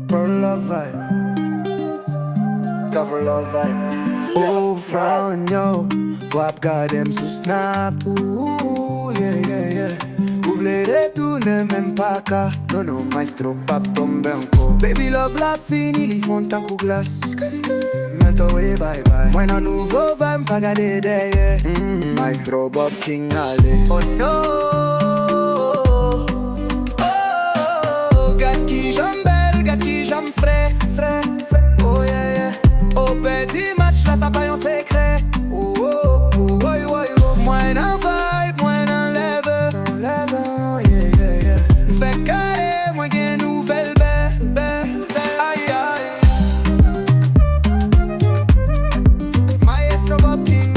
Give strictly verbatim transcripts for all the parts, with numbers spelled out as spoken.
Pearl Love Vibe. Cover Love Vibe. Oh, Franyo, w ap gade m sou Snap. Ooh, yeah, yeah, yeah. Ou vle retounen, men m pa ka. Non, non, Maestro p ap tonbe ankò. Baby love la fini, li fonn tankou glas. Men to e bye bye. Mwen nan nouvo vibe, m pa gade dèyè. Mm, Maestro Bob King ale. Oh no. Oh, gad kijan m bèl, gad kijan m fre, fre, fre. Oh, yeah, yeah. Oh, pèdi match la, sa pa yon sekrè. Oh, oh, oh, woy, woy, woy. Mwen nan vibe, mwen nan level, nan level, yeah, yeah, yeah. M fè kare, mwen gen nouvèl bèl, bèl, bèl. Ay, ay. Maestro Bob King.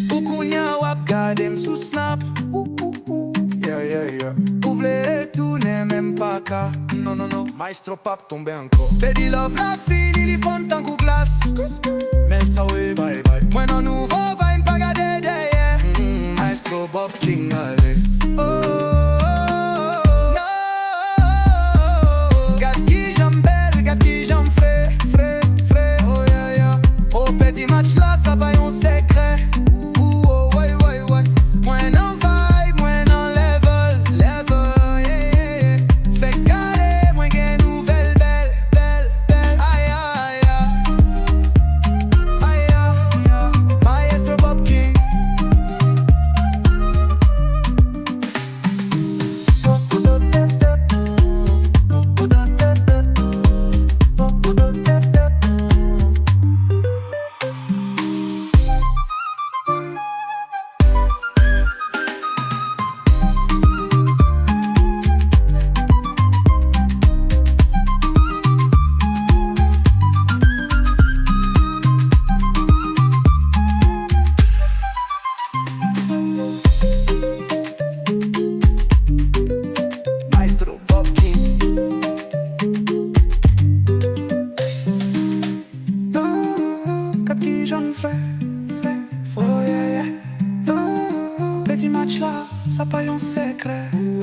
Pou kounye a w ap gade m sou Snap. Ou, ou, ou. Yeah, yeah, yeah. Ou vle retounen, men m pa ka. Non, non, non. Maestro p ap tonbe ankò. Baby love la fini, li fonn tankou glas. Men to e bye bye. Mwen nan nouvo vibe, m pa gade dèyè. Mm, Maestro Bob King ale. Oh, oh, oh, oh. Gad kijan m bèl, gad kijan m fre, fre, fre. Oh, yeah, yeah. Oh, pèdi match la, sa pa yon sekrè. Ooh, oh, woy, woy, woy. Mwen nan vibe, mwen nan level, level, yeah, yeah, yeah. Fè kare, mwen gen nouvèl bèl, bèl, bèl. Ay, ay, ay. Ay, ay, ay. Maestro Bob King. Maestro Bob King. Ooh, gad kijan m fre, fre, fre, yeah, yeah. Ooh, pèdi match la, sa pa yon sekrè. Ooh,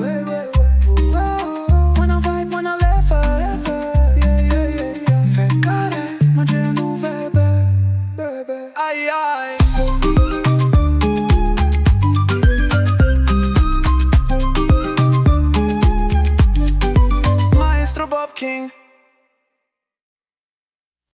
mwen nan vibe, mwen nan level, level, yeah, yeah, yeah, yeah. Fè kare, mwen gen nouvèl bèl, bèl, bèl. Ay, ay. Maestro Bob King.